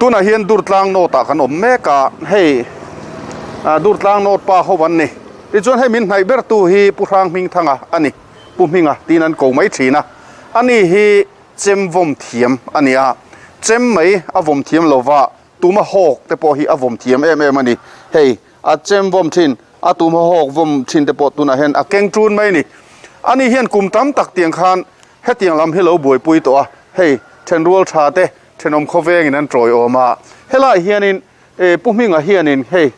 Tunah hian Durtlang North ah kan awm mek a, hei Durtlang North pa ho an ni. Tichuan hei min hnaih ber tu hi Pu Hrang Hmingthanga a ni, Pu Hminga tiin an ko mai thin a. Ani hi chem vawm thiam a ni a, chem mai a vawm thiam lova tuma hawk te pawh hi a vawm thiam em em a ni. Hei a chem vawm thin, a tuma hawk vawm thin te pawh tunah hian a keng tun mai a ni. Ani hian kum tam tak tiang khan hetiang lam hi lo buaipui tawh a, hei thenrual tha te Thenawm khawvengin an tawiawm a, helaiah hianin eh Pu Hminga hianin hei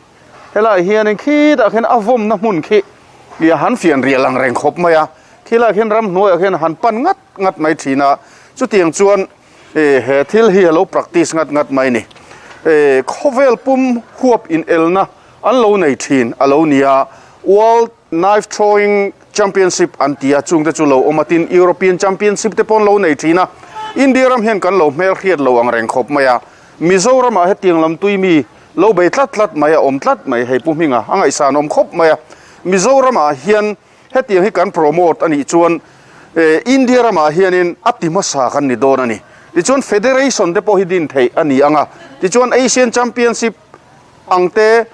helaiah hianin khitah khian a vawmna hmun khi ih a han fian riah lang reng khawp mai a, khilaiah khian ramhnuaiah khian han pan ngat ngat mai thin a, chutiang chuan eh he thil hi a lo practice ngat ngat mai a ni. Eh khawvel pum huap inelna an lo nei thin a lo ni a, World. Knife Throwing Championship an ti a, chungte chu lo awm a, tin European Championship te pawh an lo nei thin a, India ram hian kan lo hmelhriat lo ang reng khawp mai a, Mizoramah hetiang lam tui mi lo bei tlat tlat mai a awm tlat mai, hei Pu Hminga a ngaihsan awm khawp mai a, Mizoramah hian hetiang hi kan promote a nih chuan India ramah hianin a ti hmasa kan ni dawn a ni. Tichuan Federation te pawh hi din theih a ni ang a, tichuan Asian Championship ang te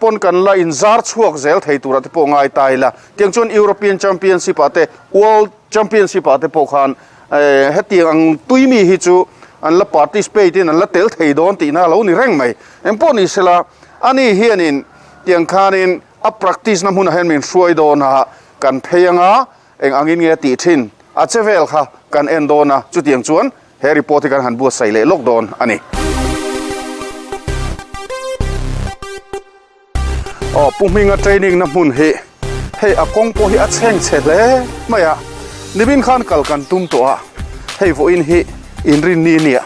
pawn kan la inzar chhuak zel thei turah te pawh ngai ta ila. Tiang chuan European Championship ah te, World Championship ah te pawh khan hetiang ang tui mi hi chu an la participate in an la tel thei dawn tihna a lo ni reng mai. Engpawh ni sela, ani hianin tiang khanin a practice na hmunah hian min hruai dawn a, kan phei anga eng angin nge a tih thin a che vel kha kan en dawn a, chutiang chuan He report hi kan han buatsaih leh lawk dawn a ni. Aw Pu Hminga training na hmun hi hei a kawng pawh hi a chheng chhe hle mai a, nimin khan kal kan tum tawh a, hei vawiin hi inrinni nia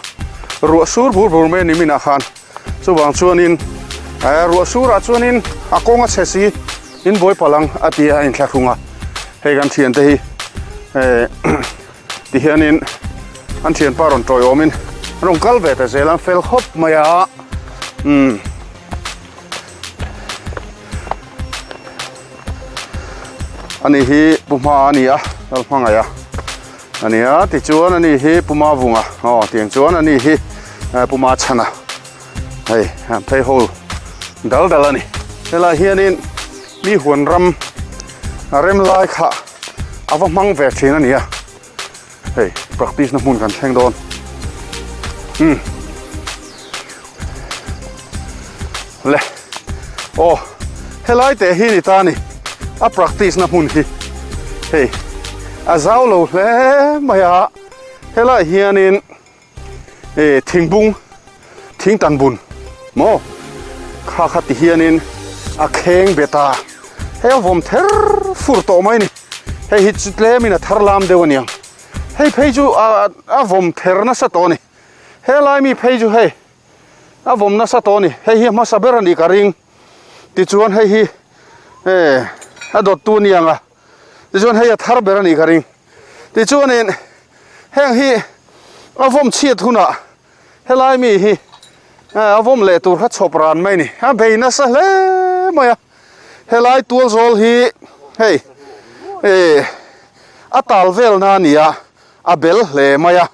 ruah sur bur bur mai a nimin ah khan chuvang chuanin ruah surah chuanin a kawng a chhe si in buai palh ang a ti a inthlahrung a, hei kan thiante hi eh. Ti hianin an thianpa rawn tawiawmin an rawn kal ve ta zel a, an fel khawp mai a umm ani hi Pu Hma a ni a Lalhmangaih a a ni a tichuan ani hi Pu Mavunga aw tiang chuan ani hi Pu Machhana hei an phei ho dal dal a ni helaiah hianin mi huan ram a rem lai kha a va hmang ve thin a ni a hei practice na hmun kan thleng dawn umm le aw helai teh hi ni ta ni a practice na hmun hi hei a zau lo hle mai a helaiah hianin. eh thingbung thing tan bun maw kha kha ti hianin a kheng bet a hei a vawm ther fur tawh mai a ni hei hi chu tlemin a thar lam deuh a niang hei phei chu a a vawm ther nasa tawh a ni helai mi phei chu hei a vawm nasa tawh a ni hei hi a hmasa ber a nih ka ring tichuan hei hi eh a dawttu a ni ang a tichuan hei a thar ber a nih ka ring tichuanin heng hi a vawm chhiat hunah helai mi hi a vawm leh tur kha chhawp ran mai a ni a bei nasa hle mai a helai tual zawl hi hei eh a tal vel na a ni a a bel hle mai a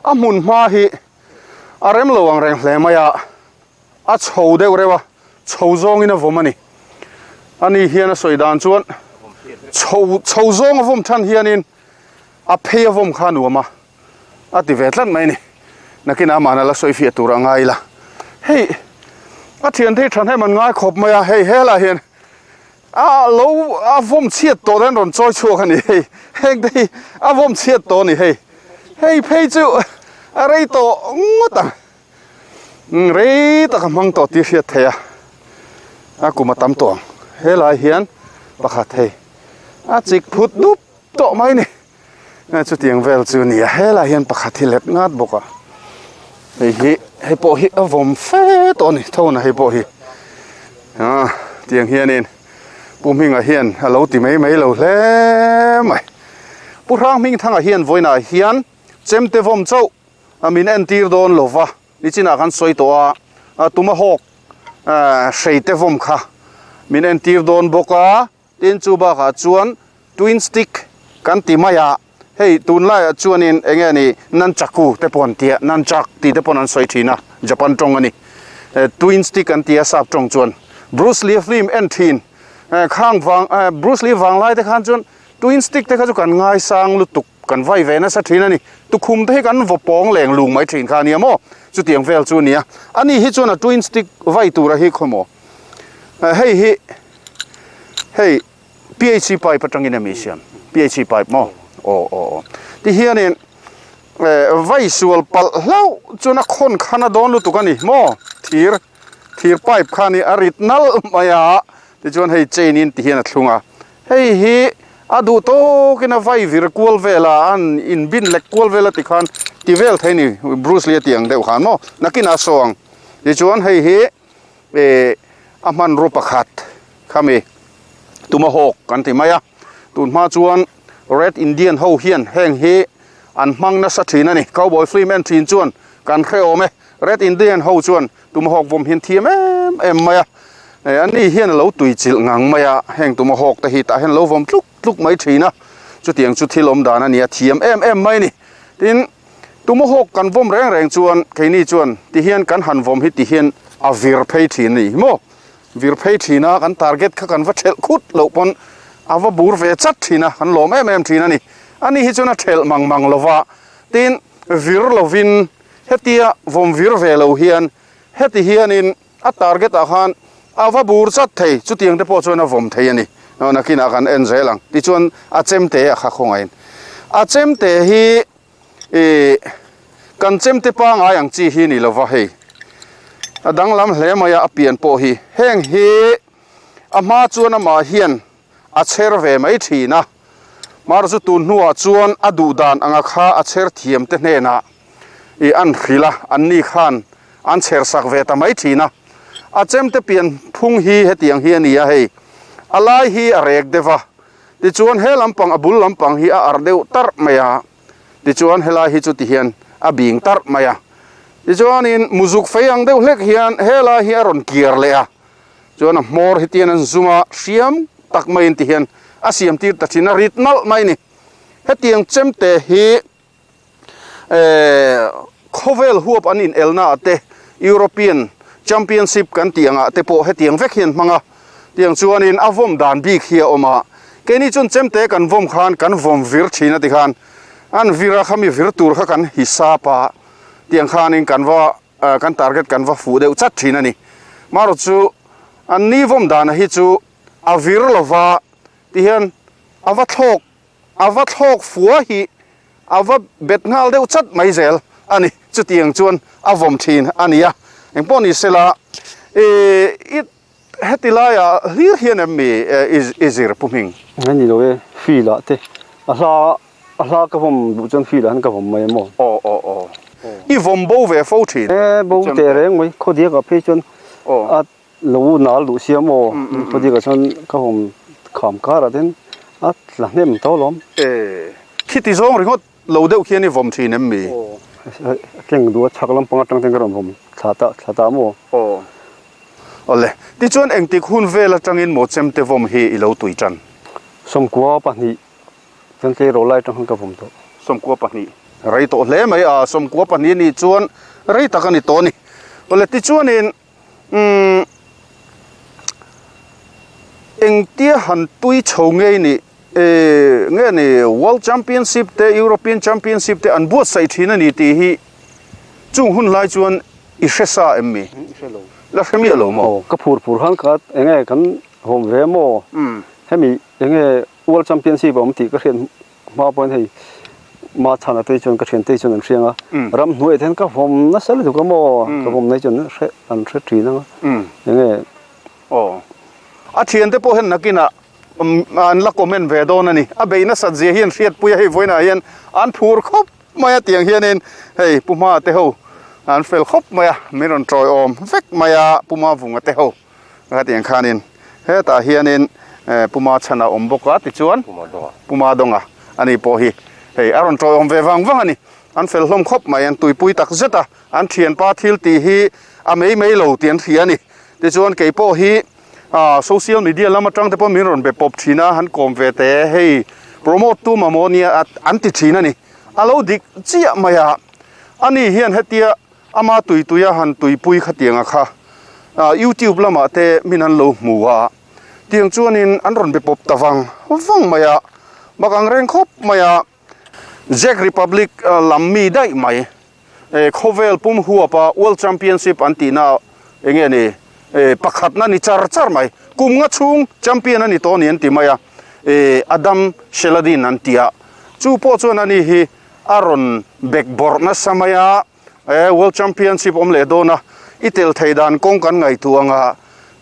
a hmun hma hi a rem lo ang reng hle mai a. A chho deuh reuh a, chho zawngin a vawm a ni. Ani hian a sawi dan chuan chho chho zawng a vawm than hianin a phei a vawm kha a nuam a, a ti ve tlat mai a ni. Nakinah amahna la sawi fiah tur a ngai ila. Hei a thiante hi thahnem an ngai khawp mai a, hei helah hian a lo a vawm chhiat tawh dawn rawn chawi chhuak a ni hei. Heng te hi a vawm chhiat tawh a ni hei. Hei phei chu a rei tawh ngawt ang. Rei tak a hmang tawh tih hriat theih a, a kum a tam tawh ang. Helai hian pakhat hei a chik phut dup tawh mai ni. Chutiang vel chu a ni a, helai hian pakhat hi let ngat bawk a. Hei hi hei pawh hi a vawm fe tawh a ni thona hei pawh hi. Tiang hianin Pu Hminga hian a lo ti mai mai lo hle mai. Pu Hrang Hmingthanga hian vawiinah hian chemte vawm chauh A min entir dawn lo va, nichinah khan sawi tawh a, tumahawk hreite vawm kha min entir dawn bawk a, tin chu bakah chuan twin stick kan ti mai a, Hei tunlaiah chuanin eng nge ni Nunchaku te pawh an tia, Nunchak tih te pawn an sawi thin a, Japan tawng a ni. Twin stick an tia sap tawng chuan. Bruce Lee film en thin khang vang Bruce Lee vang lai te khan chuan twin stick te kha chu kan ngaisang lutuk kan vai ve nasa thin a ni. Tukhum te hi kan vaw pawng leng lung mai thin kha a nia maw? Chutiang vel chu a nia. Ani hi chuan a twin stick vai tura hi khawmaw? Hei hi hei. PHC pipe atangin a mi siam? PHC pipe maw? Aw aw aw. Ti hianin eh vai sual palh hlauh chuan a khawn khan a dawn lutuk a ni maw? Thir thir pipe kha ni a rit nalh mai a, tichuan hei chain in ti hian a thlung a. Hei hi a duh tawkin a vai vir kual vel a, an inbin lek kual vel a ti khan ti vel thei ni Bruce Lee a tih ang deuh khan maw? Nakinah a saw ang. Tichuan hei hi eh a hmanraw pakhat Khami Tumahawk kan ti mai a, tun hma chuan Red Indian ho hian heng hi an hmang nasa thin a ni. Cowboy film en thin chuan kan hre awm e, Red Indian ho chuan Tumahawk vawm hian thiam em em mai a, ani hian a lo tui chilh ngang mai a, heng Tumahawk te hi tah hian a lo vawm tluk tluk mai thin a, chutiang chu thil awm dan a ni a, thiam em em mai a ni. Tin, Tumahawk kan vawm reng reng chuan keini chuan tihian kan han vawm hi tihian a vir phei thin a ni maw? Vir phei thin a, kan target kha kan va thelh khut loh pawn a va bur ve chat thin a, kan lawm em em thin a ni. Ani hi chuan a thelh mang mang lo va, tin vir lovin hetia vawm vir ve lo hian heti hianin a target ah khan a va bur chat thei, chutiang te pawh chuan a vawm thei a ni. Nakinah kan en zel ang. Tichuan a chemte a kha khawngaihin a chemte hi Ih, kan chemte pangai ang chi hi ni lova hei. A danglam hle mai a, a pian pawh hi. Heng hi a hma chuan amah hian a chher ve mai thin a. Mar chu tun hnuah chuan a duh dan anga kha a chher thiam te hnenah ih an hrilh a, anni khan an chher sak ve ta mai thin a. A chemte pian phung hi hetiang hi a ni a hei. A lai hi a rek deuh a, tichuan he lampang a bul lampang hi a arh deuh tarh mai a. Tichuan helai hi chu tihian a bing tarh mai a. Tichuanin muzuk fei ang deuh hlek hian helai hi a rawn kiar leh a. Chuan a hmawr hi tian an zum a, hriam tak maiin tihian a siam tir ta thin a, rit nalh mai a ni. Hetiang chemte hi eh khawvel huap an inelna ah te European Championship kan tih angah te pawh hetiang vek hian hmang a. Tiang chuanin a vawm dan bik hi a awm a, keini chuan chemte kan vawm khan kan vawm vir thin a ti khan an vir a khami vir tur kha kan hisap a, tiang khanin kan va kan target kan va fuh deuh chat thin a ni. Marawh chu an ni vawm dana hi chu a vir lova tihian a va thlawk a va thlawk fua hi a va bet nghal deuh chat mai zel a ni. Chutiang chuan a vawm thin a ni a, engpawh ni sela ih i Heti laiah hlir hian em mi i zir pu hming? A ni lo e, field ah te a hla a hla ka vawm duh chuan field ah hian ka vawm mai emaw. Aw aw aw. I vawm bo ve fo thin. E bo teh reng mai, khawdiak ah phei chuan a lo nal duh sia maw, khawdiak ah chuan ka vawm kham kar ah ten a tla hnem tawh alawm. E khiti zawng ringawt lo deuh khian i vawm thin em mi? Aw, a keng duh a chhak lampang atang ten ka rawn vawm thla ta thla ta maw? Aw. Awle, tichuan engtik hun vel atangin maw chemte vawm hi i lo tui tan? 12 chuan tleirawl lai atang khan ka vawm tawh. 12. Rei tawh hle mai a, 12 nih chuan rei tak a ni tawh a ni. Awle, tichuanin umm engtia han tui chho ngei nih eh nge ni World Championship te European Championship te an buatsaih thin a ni tih hi chung hun lai chuan i hre sa em mi? I hre lo. La hre miah lo maw? Aw, ka phur phur khan ka enge kan hawm ve maw? Hemi enge World Championship a awm tih ka hriat hma pawhin hei ma chhana te chuan ka thian te chuan an hriang a, ram hnuaiah te hian ka vawm nasa lutuk a maw? Ka vawm mai chuan hre an hre thin ang a, enge. Aw, a thiante pawh hian nakinah an la comment ve dawn a ni. A bei nasat zia hi an hriatpui a, hei vawiinah hian an phur khawp mai a tiang hianin hei Pu Hma te ho an fel khawp mai a, min rawn tawiawm vek mai a Pu Hma Vunga te ho ka tiang khanin hetah hianin Pu Hma Chhana awm bawk a tichuan Pu Hma Dawnga ani pawh hi hei a rawn tawiawm ve vang vang a ni. An fel hlawm khawp mai, an tuipui tak zet a, an thianpa thil tih hi a mei mei lo tih an hria a ni. Tichuan kei pawh hi social media lam atang te pawh min rawn be pawp thin a, han kawm ve te hei. Promote tu mamawh nia an ti thin a ni. A lo dik chiah mai a, ani hian hetia ama tuituia han tuipui khatianga kha YouTube lamah te min an lo hmu a, tiang chuanin an rawn be pawp ta vang vang mai a, mak ang reng khawp mai a. Czech Republic lam mi daih mai khawvel pum huapa World Championship an tihna eng nge ni pakhatna ni char char mai kum nga chhung champion a ni tawh a ni an ti mai a Adam Sheladin an ti a chu pawh chuan ani hi a rawn bek bawrh nasa mai a World Championship awm leh dawn a i tel thei dan kawng kan ngaihtuah anga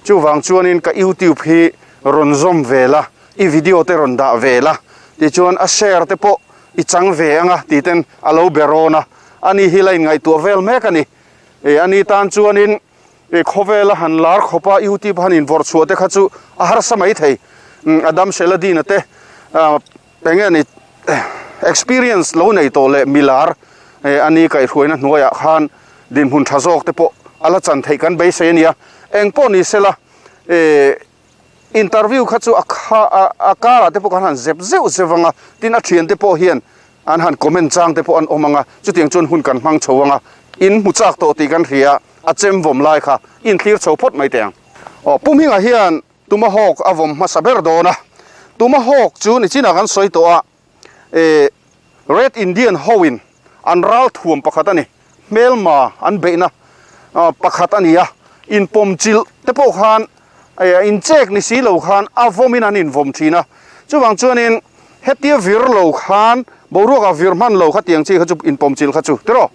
chuvang chuanin ka YouTube hi rawn zawm ve la I video te rawn dah ve la tichuan a share te pawh i chang ve anga tih ten a lo be rawn a, ani hi la inngaihtuah vel mek a ni. E ani tan chuanin e khawvela han lar khawp a YouTube han invawrh chhuah te kha chu a harsa mai thei. Adam Sheladina te eng nge ni experience lo nei tawh leh milar e ani kaihhruaina hnuaiah khan dinhmun tha zawk te pawh a la chan theih kan beisei a nia. Engpawh ni sela e Interview kha chu a kha a karah te pawh khan han zep zeuh zeuh ang a, tin a thiante pawh hian an han comment chang te pawh an awm ang a, chutiang chuan hun kan hmang chho ang a, in hmu chak tawh tih kan hria, a chem vawm lai kha in thlir chho phawt mai teh ang. Aw Pu Hminga hian Tumahawk a vawm hmasa ber dawn a, Tumahawk chu nichinah kan sawi tawh a, e Red Indian hoin an ral thuam pakhat a ni, hmelma an beihna pakhat a ni a, inpawm chilh te pawh khan inchek ni si lo khan a vawmin an invawm thin a, chuvang chuanin hetia vir lo khan boruakah vir hman lo khatiang chi kha chu inpawm chilh kha chu tiraw?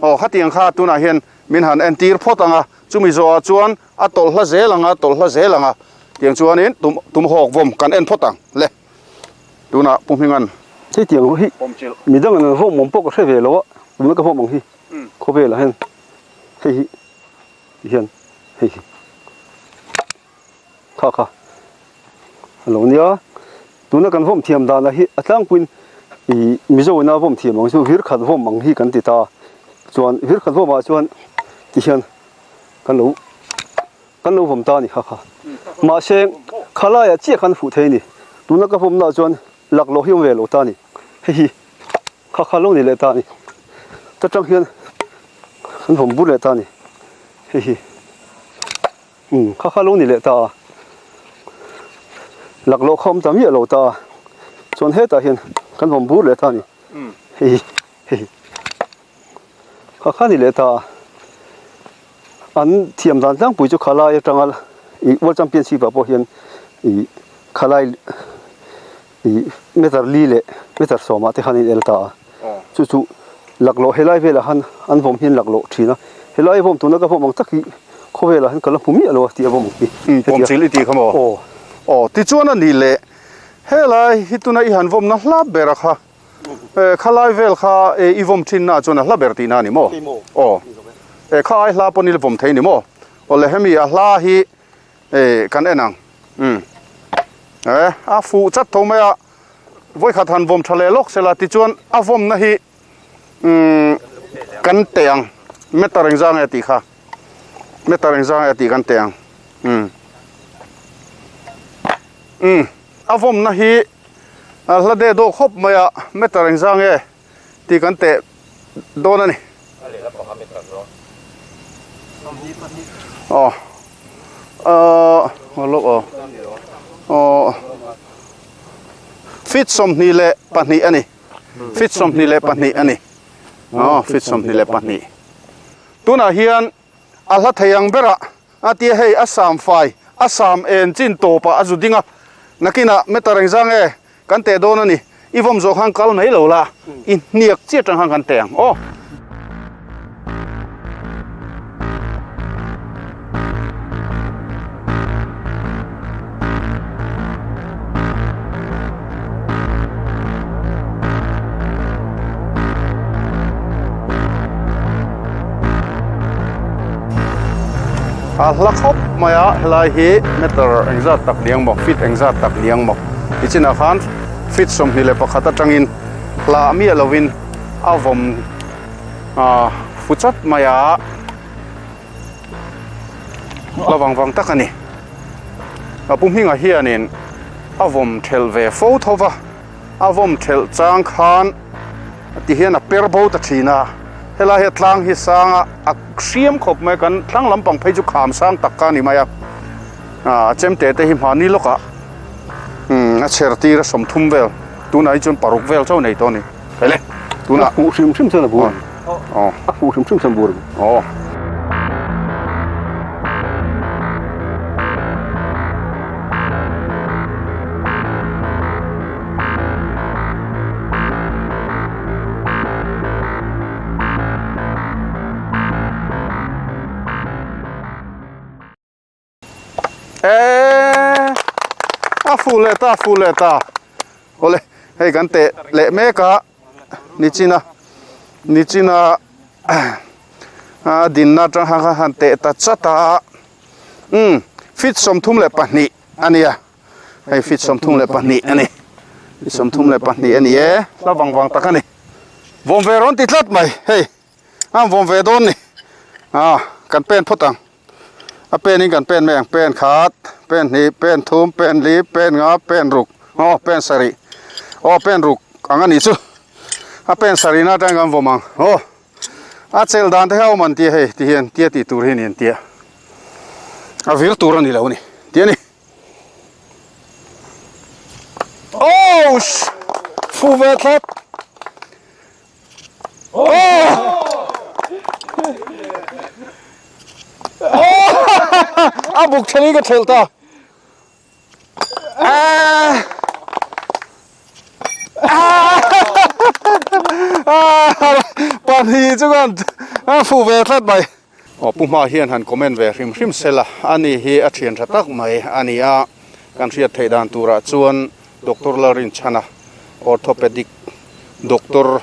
Aw khatiang kha tunah hian min han entir phawt ang a, chumi zawhah chuan a tawlh hla zel ang a, tawlh hla zel ang a, tiang chuanin tum tumhawk vawm kan en phawt ang le. Tunah Pu Hminga'n Hei tiang hi midang an vawm awm pawh ka hre ve lo a, tuna ka vawm ang hi khawvelah hian hei hi ti hian hei hi kha kha a lo nia. Tuna kan vawm thiam danah hi a tlangpuiin ih Mizo ina vawm thiam ang chu vir khat vawm ang hi kan ti ta. Chuan vir khat vawmah chuan ti hian kan lo. Kan lo vawm ta a ni kha kha. Mahse, khalaiah chiah khan fuh thei a ni. Tuna ka vawmnaah chuan laklawh hi awm ve lo ta a ni. Hei hi kha kha lo ni leh ta a ni. Ta tang hian kan vawm bur leh ta a ni. Hei hi umm kha kha lo ni leh ta a. Laklawh kha awm ta miah lo ta a. Chuan hetah hian kan vawm bur leh ta a ni. Hei hi hei hi kha kha ni leh ta a. An thiam dan tlangpui chu khalai atanga ih World Championship ah pawh hian ih khalai ih meter li leh meter sawmah te khan an el ta a. Chu chu laklawh helai velah khan an vawm hian laklawh thin a. Helai vawm tuna ka vawm ang tak hi khawvelah hian ka la hmu miah lo a tih a vawm ang hi. Pawmchil i tih kha maw? Aw. Aw tichuan a nih leh helai hi tuna i han vawmna hla ber a kha. Khalai vel kha i vawm thin na chuan a hla ber tihna a ni maw? Aw. Kha ai hla pawn i la vawm thei ni maw? Awle hemi a hla hi kan en ang. Umm. A fuh chat tho mai a, vawikhat han vawm tha leh lawk sela tichuan a vawmna hi umm kan teh ang. Meter engzah nge tih kha. Meter engzah nge tih kan teh ang. Umm. Umm. A vawmna hi A hla deh dawh khawp mai a, meter engzah nge tih kan teh dawn a ni. Aw aw aw aw feet 22 a ni feet 22 a ni aw feet 22 tunah hian a hla thei ang berah A tia hei a sam fai, a sam en chin tawpah a zu ding a, nakinah meter engzah nge kan teh dawn a ni, i vawm zawh khan kal mai lo la, i hniak chiah atang khan kan teh ang aw. A hla khawp mai a helai hi meter engzat tak liang maw feet engzat tak liang maw tichinah khan feet 21 atangin hla miah lovin a vawm ah fu chat mai a hla vang vang tak a ni a pu hmingah hianin a vawm thelh ve fo tho va. A vawm thelh chang khan ti hian a per bo ta thin a, helai hi a tlang hi sang a, a hriam khawp mai a, kan thlang lampang phei chu kham sang tak kha a ni mai a, a chemte te hi hmahni lawkah umm a chher tir a 30 vel tunah hi chuan paruk vel chauh nei tawh a ni. Hele tunah a fuh hrim hrim chuan a bur aw a fuh hrim hrim chuan bur aw. Eee a fuh leh ta a fuh leh ta awle hei kan teh leh mek a nichina nichina a dinna atang khan khan han teh ta chat a umm feet 32 a nia hei feet 32 a ni feet 32 a ni e hla vang vang tak a ni vawm ve rawn ti tlat mai hei a vawm ve dawn ni ah kan pen phawt ang. A pen in kan pen mai ang, pen khat, pen hnih, pen thum, pen li, pen nga, pen ruk, aw pen sarih, aw pen ruk ang a nih chu, a pen sarih na atangin kan vawm ang, aw a chelh dan te kha a awm an tia hei ti hian tia tih tur hi a ni an tia, a vir tur a ni lo a ni tia ni. Aww fu ve thlap. A buk then in ka thelh ta. Pahnih chu kan a fuh ve tlat mai. Aw Pu Hma hian han comment ve hrim hrim sela a ni hi a thian tha tak mai a ni a, kan hriat theih dan turah chuan Doctor Lalrinchhana Orthopedic Doctor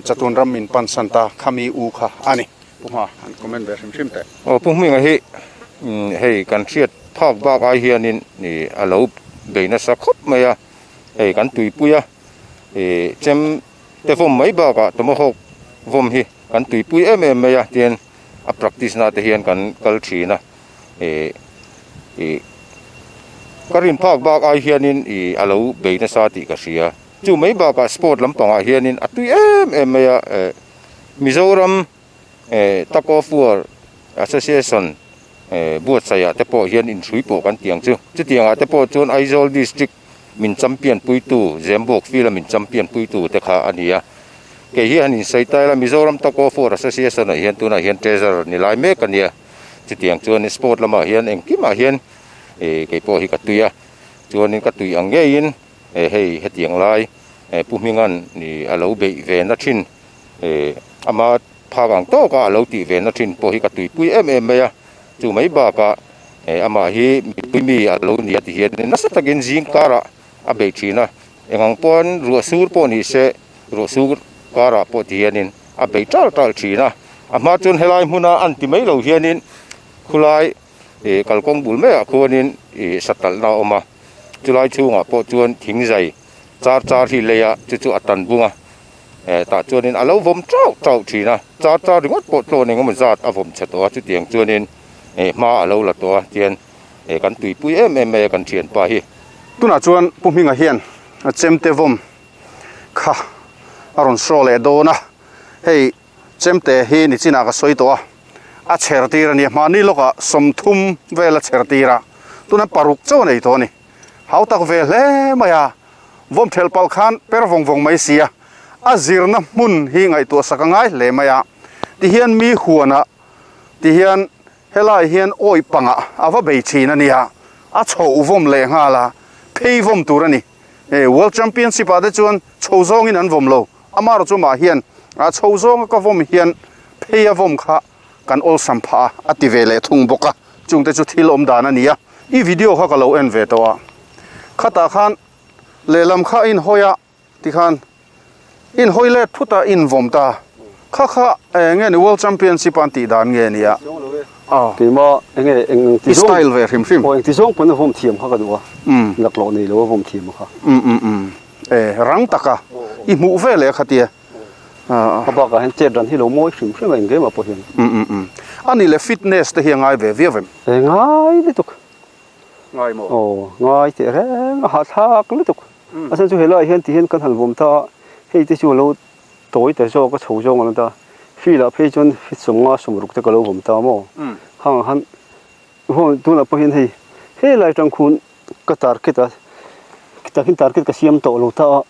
Chatun ram min pan san ta khami u kha a ni. Pu Hma han comment ve hrim hrim teh. Aw Pu Hminga hi hei kan hriat phak bak ai hianin a lo bei nasa khawp mai a, hei kan tuipui a, chem te vawm mai bakah tomahawk vawm hi kan tuipui em em mai a tian a practice na te hian kan kal thin a ih ih ka rin phak bak ai hianin ih a lo bei nasa tih ka hria chu mai bakah sport lampangah hianin a tui em em mai a eh Mizoram eh tug of war association eh buatsaihah te pawh hian inhrui pawh kan ti ang chu chutiangah te pawh chuan Aizawl district min champion puitu Zembawk field a min champion puitu te kha a ni a kei hi han insawi ta ila Mizoram Tug of War Association ah hian tunah hian treasurer ni lai mek a nia chutiang chuan sport lamah hian engkimah hian ih kei pawh hi ka tui a chuanin ka tui ang ngeiin eh hei hetiang lai eh Pu Hminga'n ih a lo beih ve na thin eh ama phak ang tawka a lo tih ve na thin pawh hi ka tuipui em em mai a chu mai bakah eh amah hi mipui mi a lo ni a ti hian nasa takin zing karah a beih thin a engang pawn ruah sur pawh ni se ruah sur karah pawh ti hianin a beih tal tal thin a a hma chuan helai hmuna an ti mai lo hianin khulai ih kalkawng bul maiah khuanin ih satalhna a awm a chulai chhungah pawh chuan thing zai char char hi lei a chu chu a tan bung a eh tah chuanin a lo vawm tauh tauh thin a char char ringawt pawh tlawn engemaw zat a vawm chhe tawh a chutiang chuanin eh hma a lo la tawh a tian eh kan tuipui em em mai a kan thianpa hi. Tunah chuan Pu Hminga hian a chemte vawm kha a rawn show leh dawn a, hei chemte hi nichinah ka sawi tawh a, a chher tir a nia mahni lawkah 30 vel a chher tir a, tuna paruk chauh a nei tawh a ni. Hau tak ve hle mai a, vawm thelh palh khan per vawng vawng mai si a, a zirna hmun hi ngaihtuah sak a ngai hle mai a, tihian mi huanah tihian helai hian awi pangah a va bei thin a nia, a chhoh vawm leh nghal a, phei vawm tur a ni. Hei World Championship ah te chuan chho zawngin an vawm lo, amaherawh chu mah hian a chho zawnga ka vawm hian phei a vawm kha kan awlsam phah a, a ti ve leh thung bawk a, chungte chu thil awm dan a ni a. I video kha ka lo en ve tawh a, khatah khan lehlam kha a inhawi a tikhan inhawi let phut a invawm ta, kha kha eng nge ni World Championship a an tih dan nge ni a? Aw. Keimah eng nge eng ang ti zawng. I style ve hrim hrim. Aw eng ti zawng pawn a vawm thiam kha ka duh a, laklawh nei lo a vawm thiam kha. Um um um e rang taka i hmuh ve leh kha tia. A bakah hian chet ran hi lo mawi hrim hrim a engkemah pawh hian. Um um um. A nih leh fitness te hi a ngai ve viau em? E ngai lutuk. Ngai maw? Aw ngai teh reng a hahthlak lutuk. A chhan chu helaiah hian tihian kan han vawm ta a, hei te chu a lo tawi ta zawk a, chho zawng a lo ni ta. Field ah phei chuan feet 50 60 te ka lo vawm ta maw? Khang ah khan haw tunah pawh hian hei helai atang khun ka target a, takin target ka siam tawh lo ta a,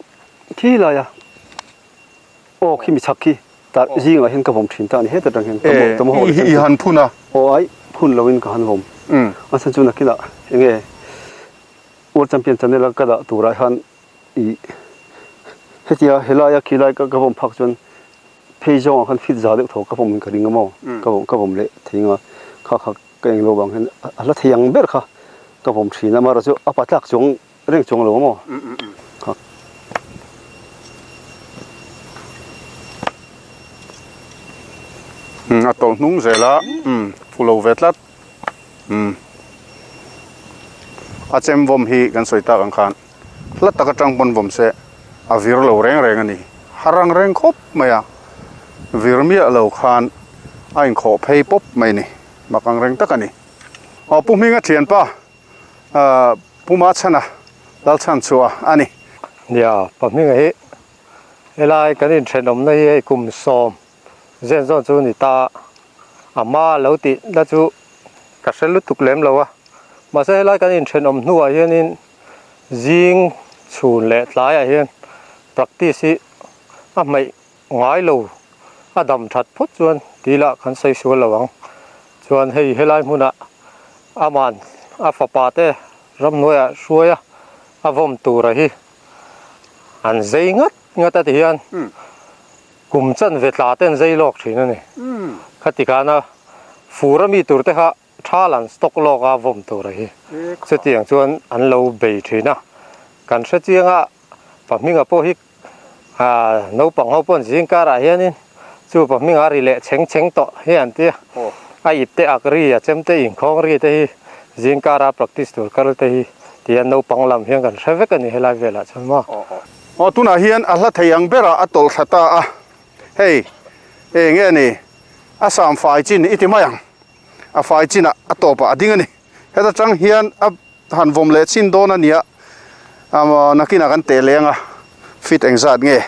khi laia aw khi mi chhak khi tar zingah hian ka vawm thin ta a ni heta tang hian ka maw i i han phun a aw ai phun loin ka han vawm a chhan chu nakinah enge World Champion channel a ka dah turah hian i hetia helaia khilai ka vawm phak chuan phei zawngah khan fit za deuh tho ka vawm in ka ring a maw ka vawm ka vawm leh thei ang a kha kha ka englo vang hian a hla thei ang ber kha ka vawm thin a amaherawhchu a pa tlak chuang reng chuang lo a maw kha. A tawlh hnung zel a phu lo ve tlat. A chem vawm hi kan sawi tak ang khan hla tak atang pawn vawm se a vir lo reng reng a ni. Har ang reng khawp mai a, vir miah lo khan a inkhawh phei pawp mai a ni. Mak ang reng tak a ni. Aw Pu Hminga thianpa Pu Machhana Lalchhanchhuah a ni. Nia, Pa Hminga hi helai kan inthenawmna hi hei kum sawm Zen zawn chu ni ta a hma lo tih na chu ka hre lutuk lem lo a, mahse helai kan inthenawm hnuah hianin zing chhun leh tlaiah hian practice hi a hmeih ngai lo a dam that phawt chuan tih lah kan sawi sual lo ang. Chuan hei helai hmunah aman a fapa te ramhnuaiah hruai a a vawm tura hi an zei ngat ngat a ti hian. Kum chanve tla ten zai lawk thin a ni. Khati khana fur a mi tur te kha thal an stock lawk a vawm tur a hi. Chutiang chuan an lo bei thin a. Kan hre chiang a, pa hminga pawh hi naupang ho pawh an zing karah hianin chu pa hminga ri leh chheng chheng tawh hi an ti a. A ip te ak ri, a chem te inkhawng ri te hi zing kara practice tur kal te hi tihian naupang lam hian kan hre vek a ni helai velah chuan maw. Aw tunah hian a hla thei ang berah a tawlh thla ta a, hei eng nge ni a sam fai chin i ti mai ang, a fai chinah a tawpah a ding a ni. Heta tang hian a han vawm leh chin dawn a nia, nakinah kan teh leng a, feet engzat nge?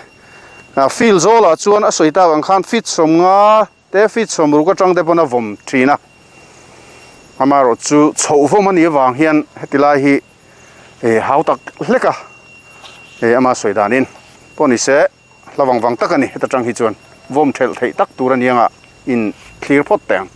Field zawlah chuan a sawi tak ang khan feet 50 te feet 60 atang te pawn a vawm thin a, amaherawhchu chhoh vawm a nih avang hian heti lai hi eh hau tak hlek a eh ama sawi danin pawh ni se hla vang vang tak a ni heta tang hi chuan vawm thelh theih tak tur a ni anga in thlir phawt teh ang.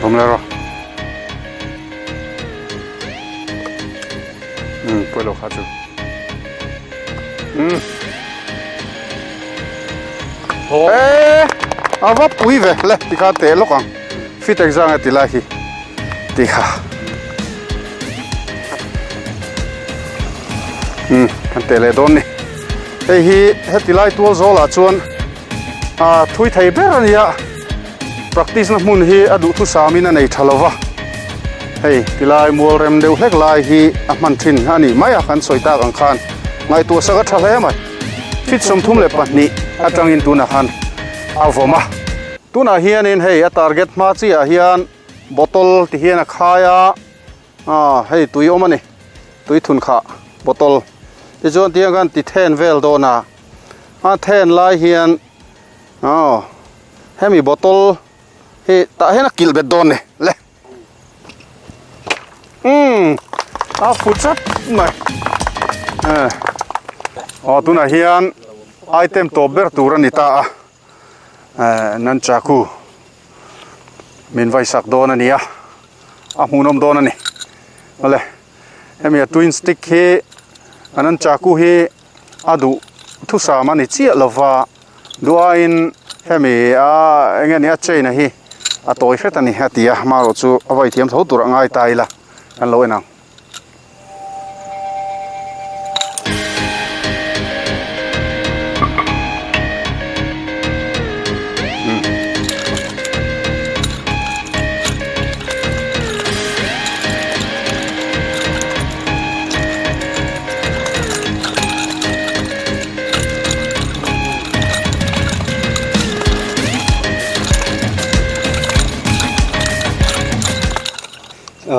Awm le rawh. Umm pawi lo kha chu. Umm. Eee a va pui ve le tikha teh lawk ang. Fit exam nge ti lai hi ti kha. Umm kan teh leh dawn ni. Hei hi heti lai tual zawlah chuan a thui thei ber a nia. Practice na hmun hi a duhthusam in a nei tha lova. Hei tilai mual rem deuh hlek lai hi a hman thin a nih mai a kan sawi tak ang khan ngaihtuah sak a tha hle mai. Fit 32 atangin tunah khan a vawm a. Tunah hianin hei a target hma chiah hian bottle ti hian a khai a, ah hei tui awm a ni, tui thun khah bottle tichuan tiang khan ti then vel dawn a, a then lai hian aw hemi bottle hi tah hian a kilh bet dawn ni le. Umm a fu chat mai eh aw tunah hian item tawp ber tur a ni ta a eh nunchaku min vaisak dawn a ni a a hmuhnawm dawn a ni awle hemi a twin stick hi a nunchaku hi a duh thusam a ni chiah lova duaiin hemi a eng nge ni a chain a hi a tawi hret a ni a ti a hmarawh chu a vai thiam tho tur a ngai ta ila kan lo en ang.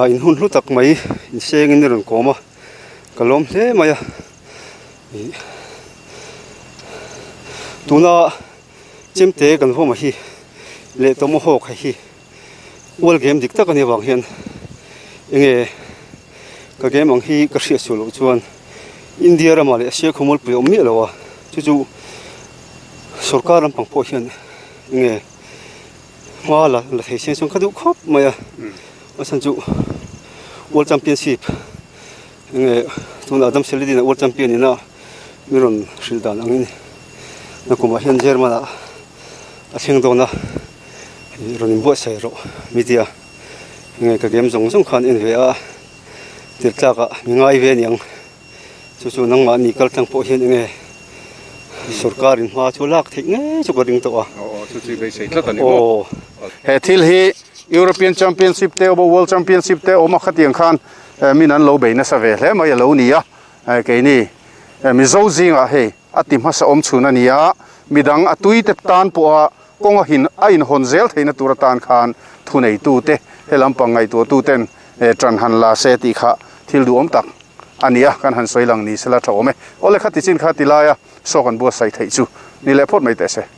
In hun hlu tak mai insengin i rawn kawm a, ka lawm hle mai a. Ih tuna chemte kan vawm a hi leh tomahawk hei hi ual game dik tak a nih avang hian enge ka game ang hi ka hriat suh loh chuan India ramah leh Asia khawmualpui a awm miah lo a, chu chu sorkar lampang pawh hian enge hma la la thei se chuan ka duh khawp mai a, a chhan chu World Championship enge tunah Adam Saladin a World Champion ina mi rawn hrilh dan angin nakumah hian German ah a thleng dawn a ih rawn inbuatsaih rawh media enge ka game zawng zawng khan en ve a tir tlak ah mi ngai ve aniang chu chu nangmahni kal tlang pawh hian enge sorkar in hma chu lak theih ngei chu ka ring tawh a. Aw chu chu beisei tlat a ni maw? He thil hi European Championship te awm a World Championship te awm a khatiang khan min an lo bei nasa ve hle mai a lo ni a keini Mizo zingah hei a ti hmasa awm chhun a ni a, midang a tui te tan pawha kawng a hin a inhawn zel theihna tur atan khan thuneitute he lampang ngaihtuahtuten ṭan han la se tih kha thil duhawm tak a ni a, kan han sawi lang ni sela ṭha awm e. Awle kha tichin kha ti laia saw kan buatsaih theih chu ni leh phawt mai teh se.